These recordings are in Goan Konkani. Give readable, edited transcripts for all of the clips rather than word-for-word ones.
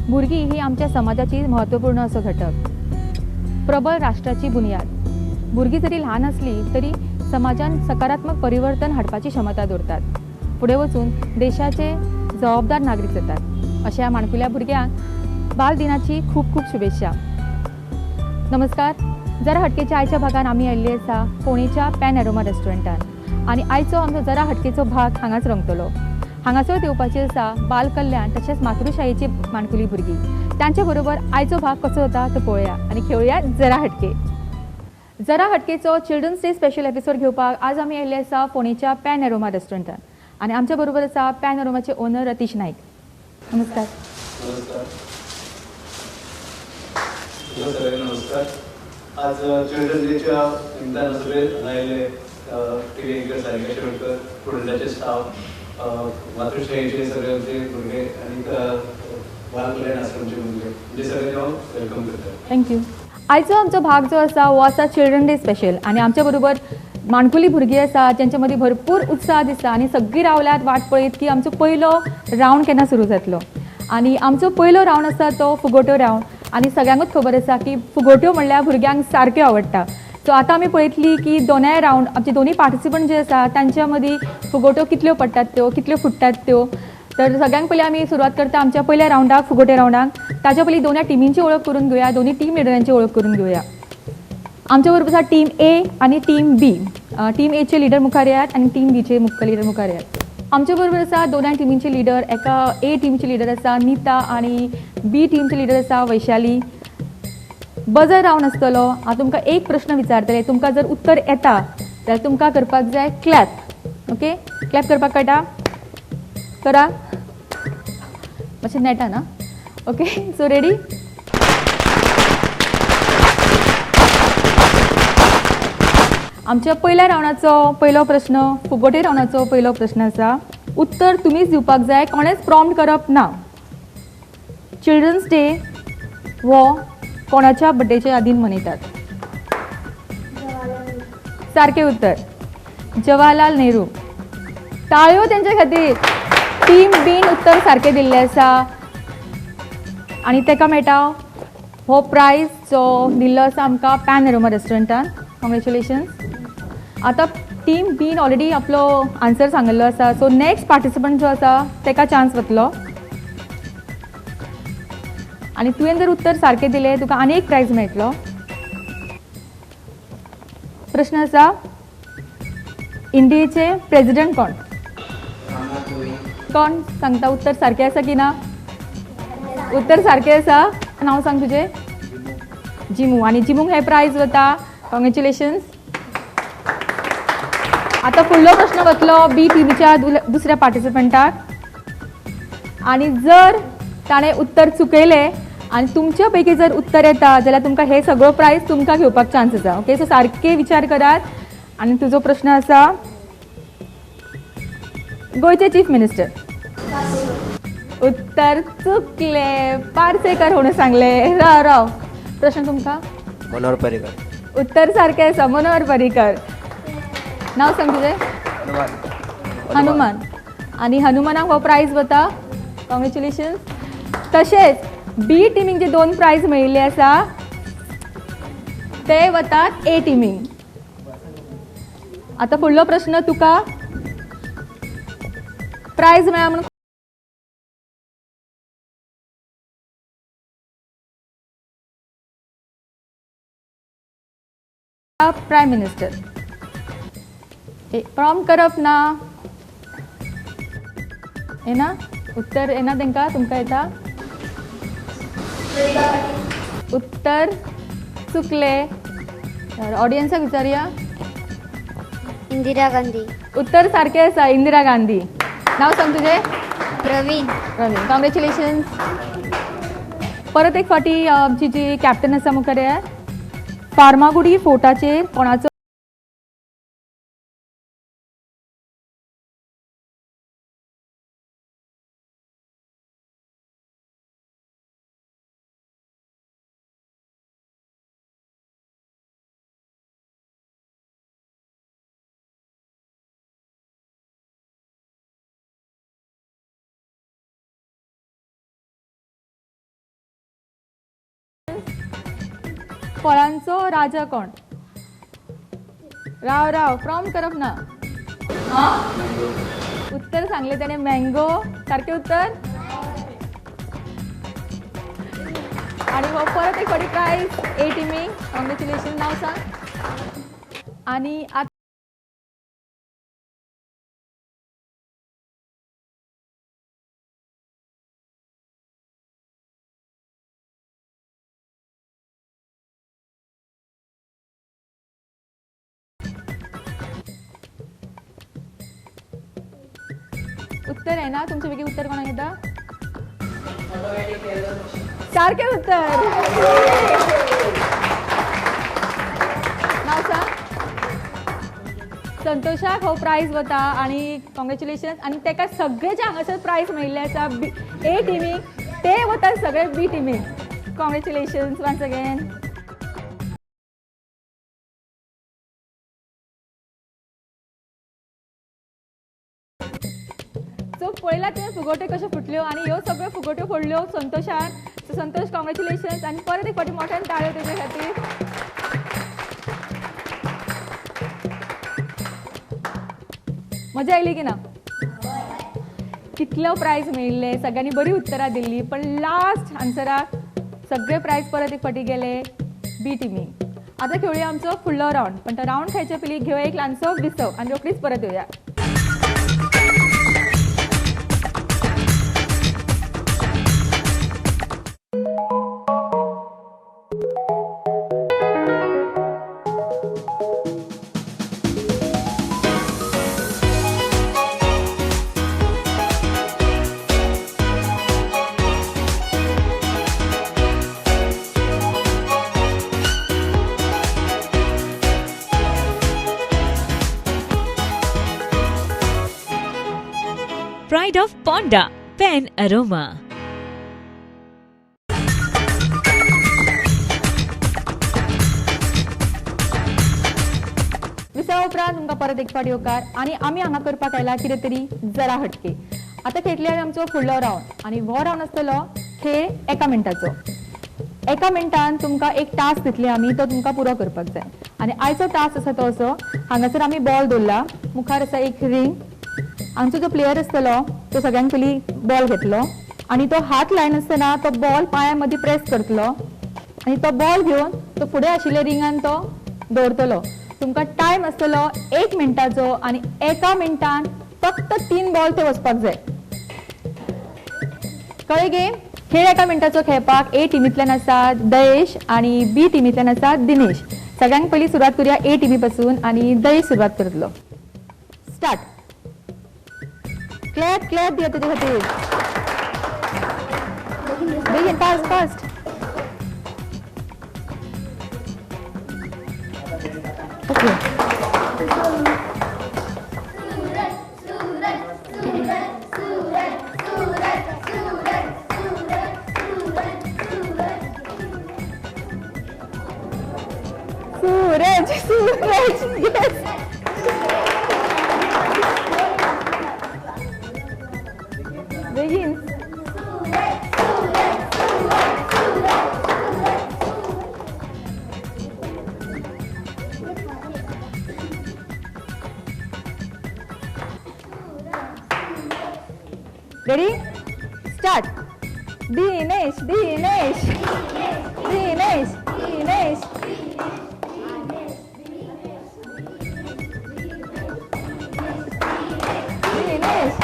भुरगीं ही आमच्या समाजाची म्हत्वपूर्ण असो घटक, प्रबळ राष्ट्राची बुनियाद. भुरगीं जरी ल्हान आसली तरी समाजान सकारात्मक परिवर्तन हाडपाची क्षमता दवरतात, फुडें वचून देशाचे जबाबदार नागरीक जातात. अशा माणकुल्या भुरग्यांक बाल दिनाची खूब खूब शुभेच्छा. नमस्कार. जरा हटकेच्या आयच्या भागान आमी आयिल्ली आसा फोंडेच्या पॅन एरोमा रेस्टॉरंटान आनी आयचो आमचो जरा हटकेचो भाग हांगाच रंगतलो. हांगासर येवपाची आसा बाल कल्याण तशेंच मातृशायेची माणकुली भुरगीं. तांचे बरोबर आयचो भाग कसो जाता तो पळोवया आनी खेळुया जरा हटके. जरा हटकेचो चिल्ड्रन्स डे स्पेशल एपिसोड घेवपाक आज आमी आयिल्ले आसा फोंडेच्या पॅन एरोमा रेस्टॉरंटान आनी आमच्या बरोबर आसा पॅन एरोमाचे ओनर रतीश नायक. नमस्कार. नमस्कार. आज चिल्ड्रन्स डेच्या निमतान सगळे हांगा आयिल्ले T V anchor Sarika Shirodkar, फुडल्याचे स्टाफ, मातृशायेचे सगळे आमचे भुरगे आनी बाल कल्याण आश्रमचे भुरगे, म्हणजे सगळे हांव welcome करता. Thank you. आयचो आमचो भाग जो आसा हो आसा चिल्ड्रन डे स्पेशल आनी आमच्या बरोबर माणकुली भुरगीं आसा ज्यांच्या मदीं भरपूर उत्साह दिसता आनी सगळीं रावल्यात वाट पळयत की आमचो पयलो रावंड केन्ना सुरू जातलो. आनी आमचो पयलो रावंड आसा तो फुगोट्यो रावंड आनी सगळ्यांकूच खबर आसा की फुगोट्यो म्हणल्यार भुरग्यांक सारक्यो आवडटा. सो आतां आमी पळयतली की दोनाय रावंड आमचे दोनूय पार्टिसिपंट जे आसा तांच्या मदीं फुगोट्यो कितल्यो पडटात त्यो, कितल्यो फुट्टात त्यो. तर सगळ्यांक पयलीं आमी सुरवात करता आमच्या पयल्या रावंडाक, फुगोटे रावंडाक. ताच्या पयलीं दोनूय टिमींची वळख करून घेवया, दोनूय टीम लिडरांची वळख करून घेवया. आमच्या बरोबर आसा टीम ए आनी टीम बी. टीम एचे लिडर मुखार येयात आनी टीम बीचे मुख्य लिडर मुखार येयात. आमच्या बरोबर आसा दोनाय टिमींचे लिडर. एका ए टिमीचे लिडर आसा नीता आनी बी टिमचे लिडर आसा वैशाली. बजर रावंड आसतलो. हांव तुमकां एक प्रश्न विचारतलें, तुमकां जर उत्तर येता जाल्यार तुमकां करपाक जाय क्लॅप. ओके, क्लॅप करपाक कळटा? करा मातशें नेटा ना. Okay, so ready. आमच्या पयल्या रावंडाचो पयलो प्रश्न, फुगोटे रावंडाचो पयलो प्रश्न आसा. उत्तर तुमीच दिवपाक जाय, कोणेच प्रॉम्प्ट करप ना. चिल्ड्रन्स डे हो कोणाच्या बड्डेच्या यादीन मनयतात? सारकें उत्तर जवाहरलाल नेहरू. टाळयो तेंच्या खातीर. टीम बीन उत्तर सारकें दिल्लें आसा आनी ताका मेळटा हो प्रायज जो दिल्लो आसा आमकां पॅन एरोमा रेस्टॉरंटान. कॉंग्रेच्युलेशन्स. आतां टीम बीन ऑलरेडी आपलो आन्सर सांगिल्लो आसा, सो नेक्स्ट पार्टिसिपंट जो आसा ताका चान्स वतलो आनी तुवें जर उत्तर सारकें दिलें तुका आनी एक प्रायज मेळटलो. प्रश्न आसा, इंडियेचे प्रेजिडंट कोण? कोण सांगता उत्तर सारकें आसा की ना? उत्तर सारकें आसा. नांव सांग तुजें. जिमू. आनी जिमूक हें प्रायज वता. कॉंग्रेच्युलेशन्स. आतां फुडलो प्रश्न वतलो बी टिमीच्या दुसऱ्या पार्टिसिपंटाक आनी जर ताणें उत्तर चुकयलें आनी तुमच्या पैकी जर उत्तर येता जाल्यार तुमकां हे सगळो प्रायज तुमकां घेवपाक चान्स आसा. ओके, सो सारके विचार करात. आनी तुजो प्रश्न आसा, गोंयचे चीफ मिनिस्टर. उत्तर चुकलें. पार्सेकर म्हणून सांगलें. राव राव, प्रश्न तुमकां. मनोहर पर्रीकर. उत्तर सारकें आसा, मनोहर पर्रीकर. नांव सांग तुजें. हनुमान. आनी हनुमानाक हो प्रायज वता. कॉंग्रेच्युलेशन्स. तशेंच बी टिमीक जे दोन प्रायज मेळिल्ले आसा ते वतात ए टिमीक. आतां फुडलो प्रश्न तुका प्रायज मेळ्ळा म्हणून प्रायम मिनिस्टर. प्रॉम्प्ट करप ना. येना उत्तर? येना तांकां? तुमकां येता? उत्तर चुकलें. तर ऑडियन्साक विचारुया. इंदिरा गांधी. उत्तर सारकें आसा, इंदिरा गांधी. नांव सांग तुजें. प्रवीण. प्रवीण, कॉंग्रेच्युलेशन्स. परत एक फावटी आमची जी कॅप्टन आसा मुखार येयात. फार्मागुडी फोर्टाचेर कोणाचो फळांचो राजा कोण? राव राव, प्रॉम्प्ट करप ना. उत्तर सांगले त्याने मँगो. सारखे उत्तर. आणि हो परत एक फावटी प्रायज ए टिमीक. कॉंग्रेच्युलेशन. नाव सांग. आणि आतां उत्तर आहे ना तुमच्या पैकी उत्तर कोणाक येता? सारखे उत्तर. नाव सांग. संतोषाक हो प्रायज वता आणि कॉंग्रेच्युलेशन. आनी तेका सगळे जे हांगासर प्रायज मेळिल्ले आसा ए टिमीक ते वता सगळे बी टिमीक. Congratulations once again. सो पळयला तुवें फुगोट्यो कश्यो फुटल्यो आनी ह्यो सगळ्यो फुगोट्यो फोडल्यो संतोषान. सो संतोष कॉंग्रेच्युलेशन्स आनी परत एक फावटी मोठ्यान टाळयो तेजे खातीर. मजा आयली की ना? कितलो प्रायज मेळिल्ले, सगळ्यांनी बरी उत्तरां दिल्ली, पण लास्ट आन्सराक सगळे प्रायज परत एक फावटी गेले बी टिमीक. आतां खेळुया आमचो फुडलो रावंड, पण तो रावंड खेळचे पयलीं घेवया एक ल्हानसो विसव आनी रोखडीच परत येवया. Pride of Ponda, Pen Aroma. विसवा उपरांत तुमकां परत एक फावट येवकार. आनी आमी हांगा करपाक आयला कितें तरी जरा हटके. आतां खेळटले आमी आमचो फुडलो रावंड आनी हो रावंड आसतलो खेळ एका मिनटाचो. एका मिनटान तुमकां एक टास्क दितले आमी, तो तुमकां पुरो करपाक जाय. आनी आयचो टास्क आसा तो असो, हांगासर आमी बॉल दवरला, मुखार आसा एक रिंग. आमचो जो प्लेयर आसतलो तो सगळ्यांत पयलीं बॉल घेतलो आनी तो हात लायनासतना तो बॉल पांया मदीं प्रेस करतलो आनी तो बॉल घेवन तो फुडें आशिल्ल्या रिंगान तो दवरतलो. तुमकां टायम आसतलो 1 मिनटाचो आनी एका मिनटान फक्त 3 बॉल ते वचपाक जाय. कळ्ळें गेम? खेळ एका मिनटाचो खेळपाक ए टिमींतल्यान आसा दयेश आनी बी टिमींतल्यान आसा दिनेश. सगळ्यांत पयलीं सुरवात करुया ए टिमी पासून आनी दयेश सुरवात करतलो. स्टार्ट. क्लॅप क्लॅप दिया तुजे खातीर. बेगीन fast fast. Okay. Suraj Suraj येस. बेगीन. Ready start. Dinesh Dinesh Dinesh Dinesh. Dinesh.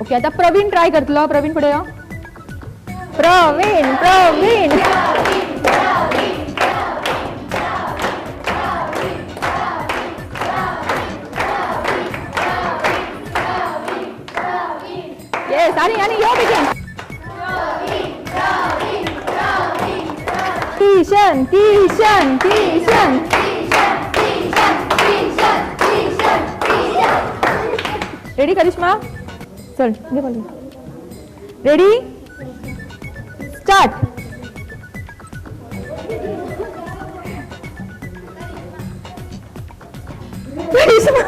Okay, आता प्रवीण ट्राय करतलो. प्रवीण फुडें यो. प्रवीण प्रवीण. येस. आनी आनी यो बेगीन. किशन किशन किशन. रेडी करिश्मा? चल घे ball. Ready start. करिश्मा,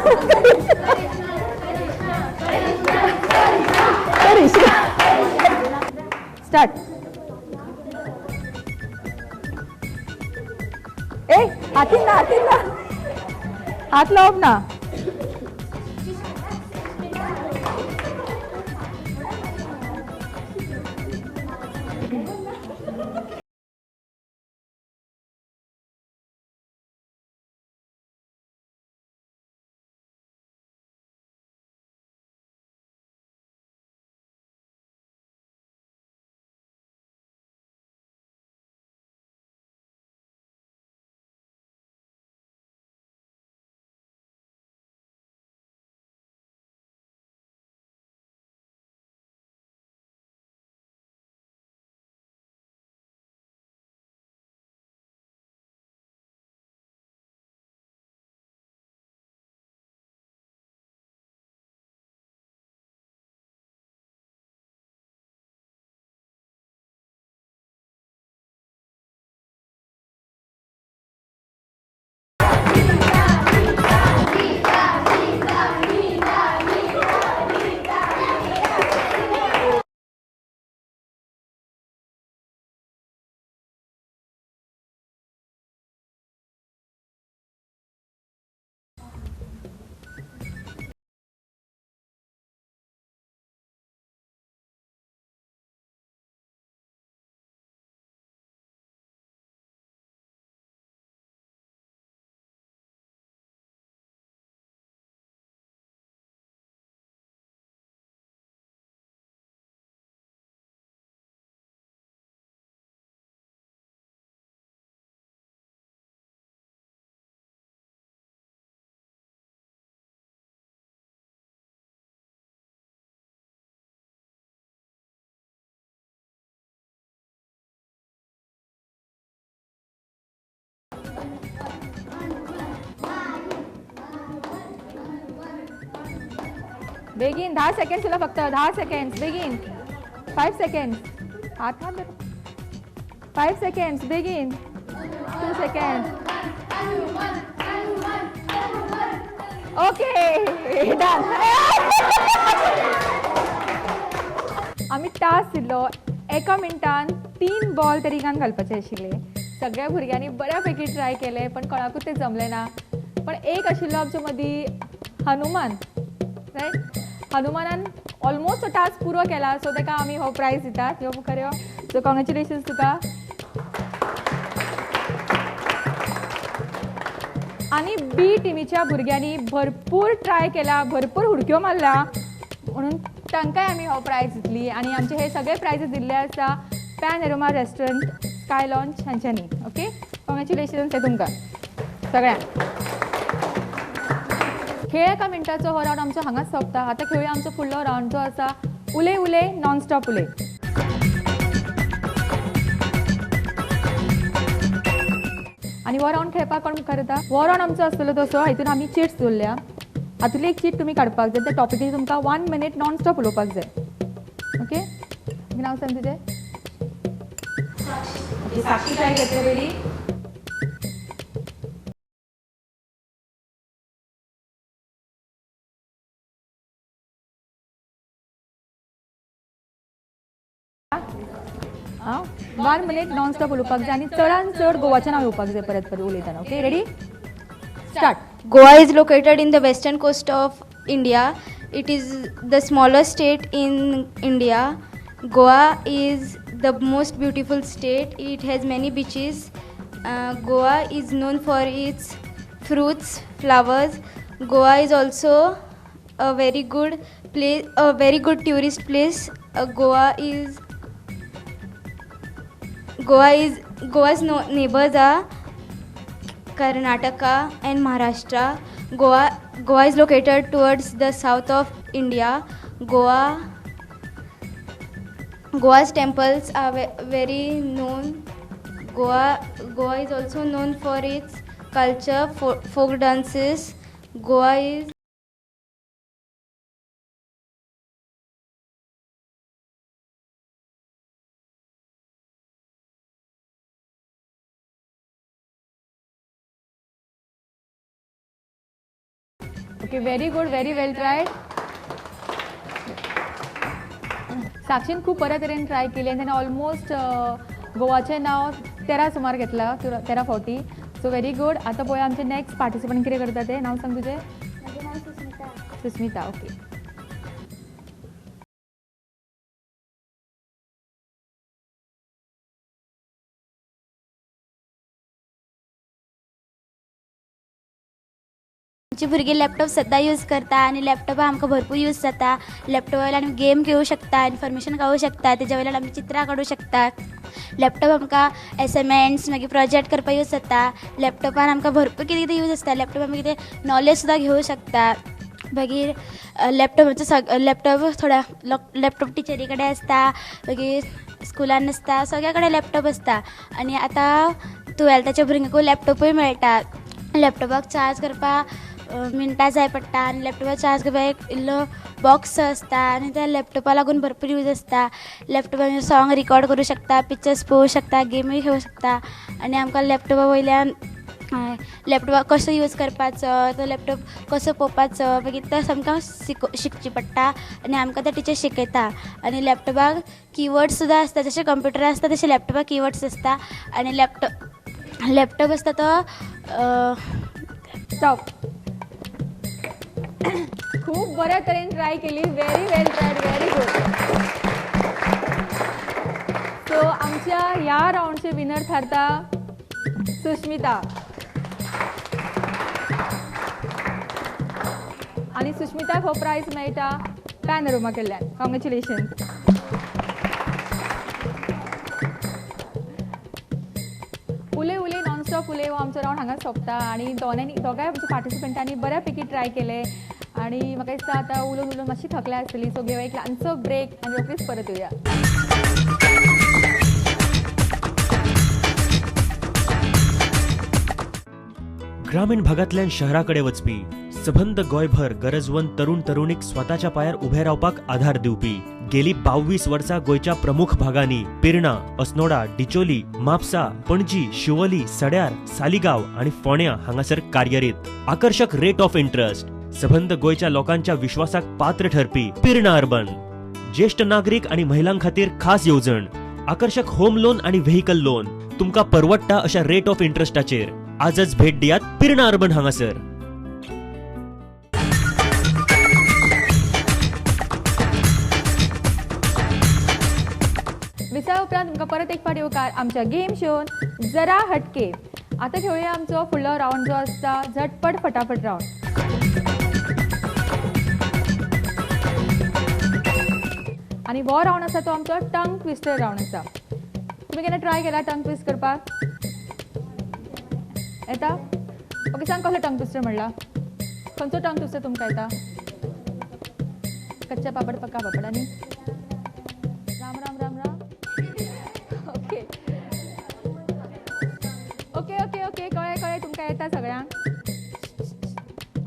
करिश्मा. स्टार्ट. ए, हातीन ना, हातीन ना, हात लावप ना. बेगीन 10 सेकंड तुला फक्त, 10 सेकंड बेगीन, 5 सेकंड, हात हात, 5 सेकंड बेगीन, 2 सेकंड. Okay, done. आमी टास्क दिल्लो एका मिनटान 3 बॉल तरी रिंगान घालपाचे आशिल्ले. सगळ्या भुरग्यांनी बऱ्यापैकी ट्राय केले, पण कोणाकूच ते जमले ना. पण एक आशिल्लो आमच्या मदीं हनुमान, रायट? हनुमानान ऑलमोस्ट टास्क पुरो केला, सो ताका आमी हो प्रायज दितात. यो मुखार यो. सो कॉंग्रेच्युलेशन्स तुका. आनी बी टिमीच्या भुरग्यांनी भरपूर ट्राय केला, भरपूर हुडक्यो मारल्या, म्हणून तांकांय आमी हो प्रायज दितली. आनी आमचे हे सगळे प्रायजीस दिल्ले आसा पॅनोरमा रेस्टॉरंट स्काय लॉन्च हांच्यांनी. ओके, कॉंग्रेच्युलेशन्स हे तुमकां सगळ्यांक. खेळ एका मिनटाचो हो रावंड आमचो हांगाच सोंपता. आतां खेळुया आमचो फुडलो रावंड जो आसा उलय उलय नॉनस्टॉप उलय. आनी हो रावंड खेळपाक कोण मुखार येता? हो रावंड आमचो आसतलो तसो, हितून आमी चिट्स दवरल्या. हातूंतली एक चीट तुमी काडपाक जाय, त्या टॉपिकेचेर तुमकां 1 मिनीट नॉनस्टॉप उलोवपाक जाय. ओके, नांव सांग तुजें. साक्षी ट्राय घेतले पयलीं. 1 मिनीट नॉनस्टॉप उलोवपाक जाय आनी चडान चड गोवाचें नांव येवपाक जाय परत परत उलयतना. Okay, ready, start. Goa is located in the western coast of India. It is the smallest state in India. Goa is the most beautiful state. It has many beaches. Goa is known for its fruits, flowers. Goa is also a very good place, a very good tourist place. Goa's neighbors are Karnataka and Maharashtra. Goa is located towards the south of India. Goa's temples are very known. Goa is also known for its culture, folk dances. Goa is Okay, very good, very well tried. साक्षीन खूब बऱ्या तरेन ट्राय केली आनी ताणें ऑलमोस्ट गोवाचें नांव 13 सुमार घेतलां, 13 फावटी. So very good. आतां पळोवया आमचे नेक्स्ट पार्टिसिपंट कितें करता तें. नांव सांग तुजें. म्हजें नांव सुस्मिता. सुस्मिता, ओके. आमची भुरगीं लॅपटॉप सद्दां यूज करता आनी लॅपटॉपा आमकां भरपूर यूज जाता. लॅपटॉपा वयल्यान आमी गेम खेळूं शकता, इन्फॉर्मेशन गावूं शकता, तेज्या वयल्यान आमी चित्रां काडूं शकता. लॅपटॉप आमकां एसायनमेंट्स मागीर प्रोजेक्ट करपाक यूज जाता. लॅपटॉपान आमकां भरपूर कितें कितें यूज आसता. लॅपटॉप आमी कितें नॉलेज सुद्दां घेवं शकता. मागीर लॅपटॉपाचो लॅपटॉप थोड्या लॅपटॉप टिचरी कडेन आसता, मागीर स्कुलान आसता, सगळ्या कडेन लॅपटॉप आसता. आनी आतां टुवेल्थाच्या भुरग्यांकूय लॅपटॉपूय मेळटा. लॅपटॉपाक चार्ज करपाक मिनटां जाय पडटा आनी लॅपटॉपाक चार्ज करपाक एक इल्लो बॉक्स आसता आनी त्या लॅपटॉपा लागून भरपूर यूज आसता. लॅपटॉपार सॉंग रिकॉर्ड करूं शकता, पिक्चर्स पळोवंक शकता, गेमूय खेळूंक शकता. आनी आमकां लॅपटॉपा वयल्यान लॅपटॉपाक कसो यूज करपाचो, तो लॅपटॉप कसो पळोवपाचो, मागीर तो आमकां शिकचें पडटा आनी आमकां ते टिचर शिकयता. आनी लॅपटॉपाक किवर्ड्स सुद्दां आसता, जशें कंप्युटर आसता तशें लॅपटॉपाक किवर्ड्स आसता. आनी लॅपटॉप आसता तो स्टॉप. खूब बऱ्या तरेन ट्राय केली, very well tried, very good. So आमच्या ह्या रावंडचे विनर थारता सुस्मिता. आनी सुस्मिताक हो प्रायज मेळटा पॅनोरमा कडल्यान. कॉंग्रेच्युलेशन. उलय उलय नॉनस्टॉप उलय हो आमचो रावंड हांगा सोंपता आनी दोगांय आमच्या पार्टिसिपंटांनी बऱ्यापैकी ट्राय केले आनी म्हाका दिसता आतां उलोवन उलोवन मातशी थकल्या आसतली. सो घेवया एक ल्हानसो ब्रेक आनी रोखडीच परत येवया. ग्रामीण भागांतल्यान शहराकडे वचपी सबंद गोंयभर गरजवंत तरुण तरुणीक स्वताच्या पायार उभे रावपाक आधार दिवपी गेली 22 वर्सां गोंयच्या प्रमुख भागांनी पिर्णा, अस्नोडा, डिचोली, म्हापसा, पणजी, शिवोली, सड्यार, सालिगांव आनी फोंड्या हांगासर कार्यरीत. आकर्शक रेट ऑफ इंटरेस्ट, सबंद गोंयच्या लोकांच्या विश्वासाक पात्र ठरपी पिर्णा अर्बन. ज्येष्ठ नागरीक आनी महिलां खातीर खास येवजण, आकर्शक होम लोन आनी व्हेकल लोन तुमकां परवडटा अशा रेट ऑफ इंटरेस्टाचेर. आजच भेट दियात पिर्णा अर्बन हांगासर. विसा उपरांत तुमकां परत एक फावट येवकार आमच्या गेम शोन जरा हटके. आतां खेळुया आमचो फुडलो रावंड जो आसता झटपट फटाफट रावंड. आनी हो रावंड आसा तो आमचो टंग ट्विस्टर रावंड आसा. तुमी केन्ना ट्राय केला टंग ट्विस्ट करपाक? येता? ओके, सांग कसलो टंग ट्विस्टर म्हणला? खंयचो टंग ट्विस्टर तुमकां येता? कच्चा पापड पक्का पापड आनी Ram Ram Ram Ram. Okay okay okay okay, कळ्ळें कळ्ळें, तुमकां येता सगळ्यांक.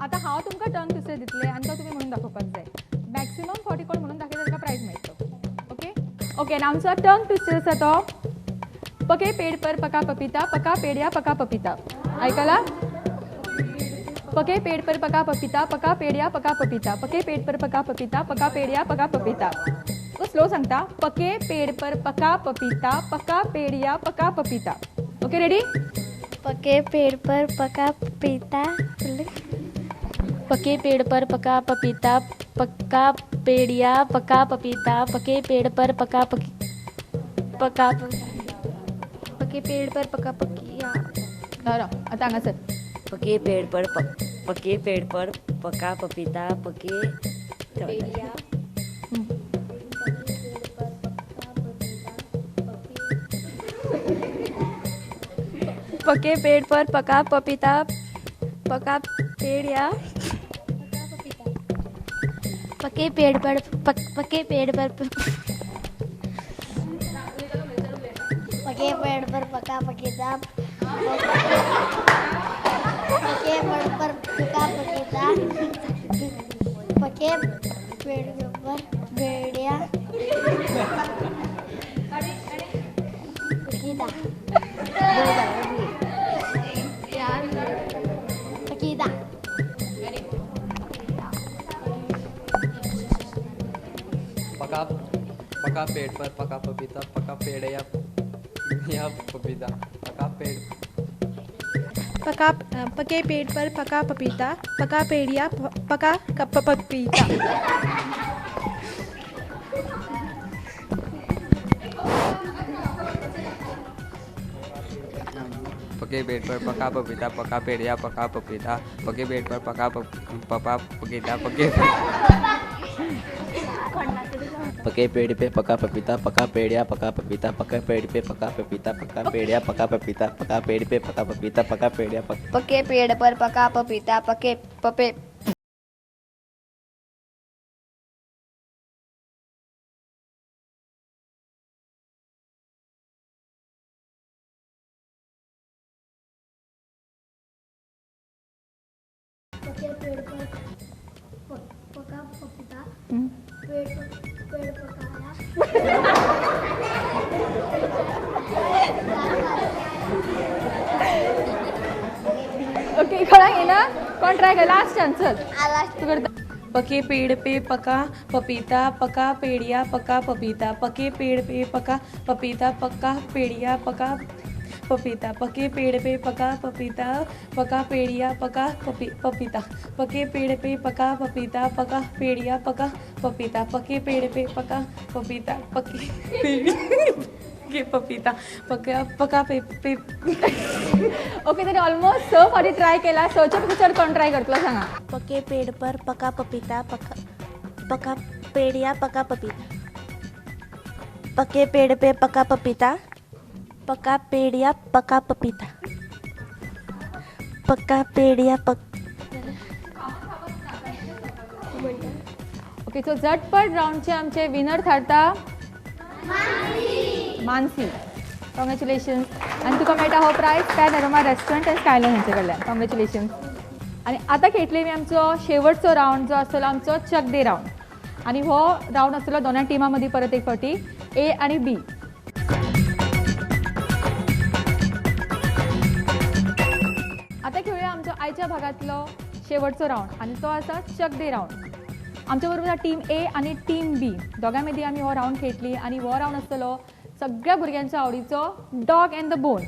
आतां हांव तुमकां टंग ट्विस्टर दितलें आनी तो तुमी म्हणून दाखोवपाक जाय. मॅक्सिमम 40 कोण म्हणून दाखयता ताका प्रायज मेळटलो. ओके ओके, आनी आमचो टंग ट्विस्टर आसा तो पके पेड पर पका पपिता, पका पेड्या पका पपिता. आयकला? पके पेड़ पर पका पपिता, पका पेड्या पका पपिता, पके पेड़ पर पका पपिता, पका पेड्या पका पपिता. तो स्लो सांगता. पके पेड़ पर पका पपिता, पका पेड्या पका पपिता. Okay, ready? पके पेड़ पर पका पपिता, पके पेड़ पर पका पपीता, पक्का पेड़िया पका पपीता, पके पेड़ पर पका पका पके पेड़ पर पका पकिया. आतां हांगासर पके पेड़ पर पके पेड़ पर पका पपीता, पके पेड़िया, पके पेड़ पर पका पपीता, पका पेड़िया, पके पेड़ पर पके पेड़ पर पके पेड़ पर पका पपीता, पके पेड़ पर पका पपीता, पके पेड़ पर भेड़िया पकीता पकीता. पका पेड़ पर पका पपीता पका पेड़ या पपीता पका पेड़ पका पके पेड़ पर पका पपीता पका पेड़ या पका पपीता। पके पेड़ पर पका पपीता पका पेड़ या पका पपीता पके पेड़ पर पका पपा पपीता पके पके पेड़ पे पका पपीता पका पेड़ या पका पपीता पका पेड़ पे पका पपीता पका पेड़ या पका पपीता पका पेड़ पे पका पपीता पका पेड़ या पके पेड़ पर पका पपीता पके पपे। पके पेड़ पर पका पपीता पेड़ पेड़ पकाया। ओके कोणाक येना कोण ट्राय कर लास्ट चान्स चल तूं करता। पके पेड़ पे पका पपीता पका पेड़िया पका पपीता पके पेड़ पे पका पपीता पका पेड़िया पका पपीता पके पेड़ पे पका पपीता पका पेड़िया पका पपीता पके पेड़ पे पका पपीता पका पेड़िया पका पपीता पके पेड़ पे पका पपीता पके पेड़ के पपीता पका पका पे पे। ओके तरी ऑलमोस्ट स फावटी ट्राय केला सच्या पेक्षा चड कोण ट्राय करतलो सांगा। पके पेड़ पर पका पपीता पका पका पेड़िया पका पपीता पके पेड़ पे पका पपीता पका पेड़िया पका पपीता पका पेड़िया पक। ओके सो झटपट राउंडचे आमचे विनर थारता मानसी। कॉंग्रेच्युलेशन्स आनी तुका मेळटा हो prize Panorama restaurant and Skyline हेंचे कडल्यान। कॉंग्रेच्युलेशन्स। आनी आतां खेळटले आमी आमचो शेवटचो राउंड जो आसतलो आमचो चक दे राउंड आनी हो राउंड आसतलो दोनाय टिमा मदीं परत एक फावटी ए आनी बी। आतां खेळुया आमचो आयच्या भागांतलो शेवटचो राउंड आनी तो आसा चक दे राउंड। आमच्या बरोबर टीम ए आनी टीम बी दोगां मदीं आमी हो राउंड खेळटली आनी हो राउंड आसतलो सगळ्या भुरग्यांच्या आवडीचो डॉग अँड the bone.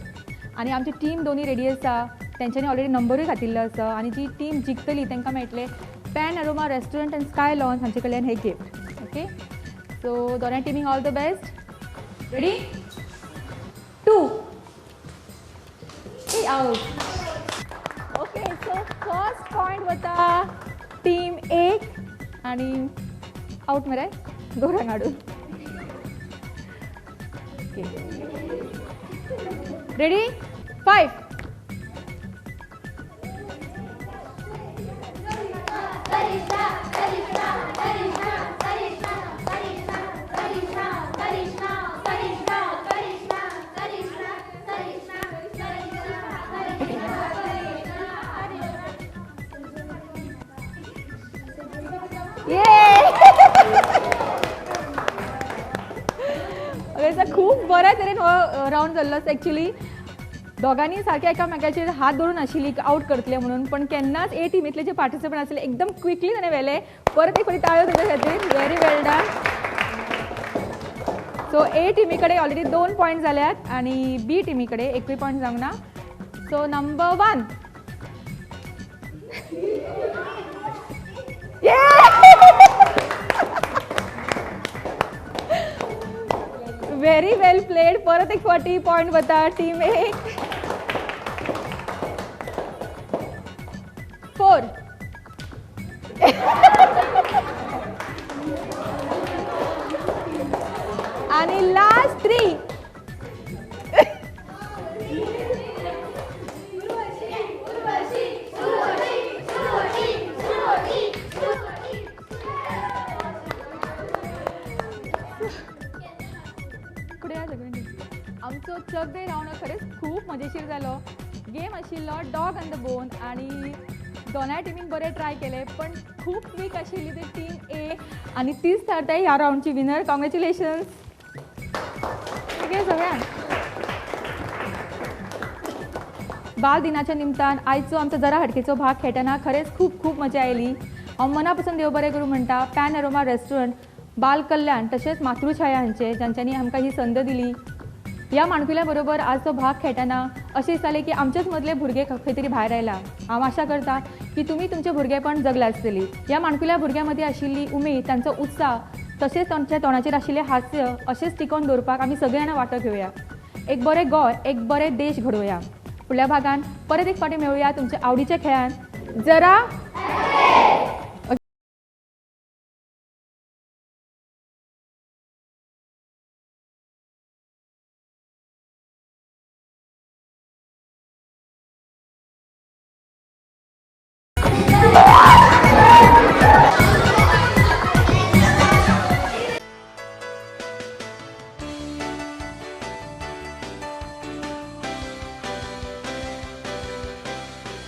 आनी आमची टीम दोनी रेडी आसा तेंच्यांनी ऑलरेडी नंबरूय घातिल्लो आसा आनी जी टीम जिखतली तांकां मेळटले Panorama restaurant and sky lounge हांचे कडल्यान हे गिफ्ट। ओके सो दोनाय टिमींक all the best. Ready 2 3 out. Okay so first point वता टीम एक आनी आवट मरे गोरांक हाडून। रेडी 5 खूब बऱ्या तरेन हो राउंड जाल्लो आसा। एक्चुली दोगांनी सारके एकामेकाचेर हात धरून आशिल्ली आवट करतले म्हणून पण केन्नाच ए टिमींतले जे पार्टिसिपंट आसले एकदम क्विकली ताणें व्हेले। परत एक फावटी ताळयो तेच्या खातीर। Very well done. So A टिमी कडेन ऑलरेडी 2 पॉयंट जाल्यात आनी बी टिमी कडेन एकूय पॉयंट जावंक ना। So number 1 very well played. परत एक फावटी पॉयंट वता टीम एक। 4 आणि लास्ट 3 आमचो चक दे राउंड खरेंच खूब मजेशीर जालो। गेम आशिल्लो डॉग अँड the bone आनी दोनाय टिमीन बरें ट्राय केलें पण खूब वीक आशिल्ली ती टीम ए आनी तीच थारता ह्या राउंडची विनर। कॉंग्रेच्युलेशन्स सगळ्यांक। बाल दिनाच्या निमतान आयचो आमचो जरा हटकेचो भाग खेळटना खरेंच खूब खूब मजा आयली। हांव मना पसून देव बरें करूं म्हणटा पॅनोरमा रेस्टॉरंट बाल कल्याण तशेंच मातृछाया हांचे, जांच्यांनी आमकां ही संद दिली. ह्या माणकुल्या बरोबर आज तो भाग खेळटना अशें दिसतालें की आमचेच मदले भुरगे खंय तरी भायर आयला. हांव आशा करता की तुमी तुमचें भुरगेपण जगला आसतली. ह्या माणकुल्या भुरग्यां मदीं आशिल्ली उमेद, तांचो उत्साह तशेंच तांच्या तोंडाचेर आशिल्लें हास्य अशेंच टिकोवन दवरपाक आमी सगळीं जाणां वांटो घेवया. एक बरें गोंय, एक बरें देश घडोवया. फुडल्या भागान परत एक फावटी मेळुया तुमच्या आवडीच्या खेळान. जरा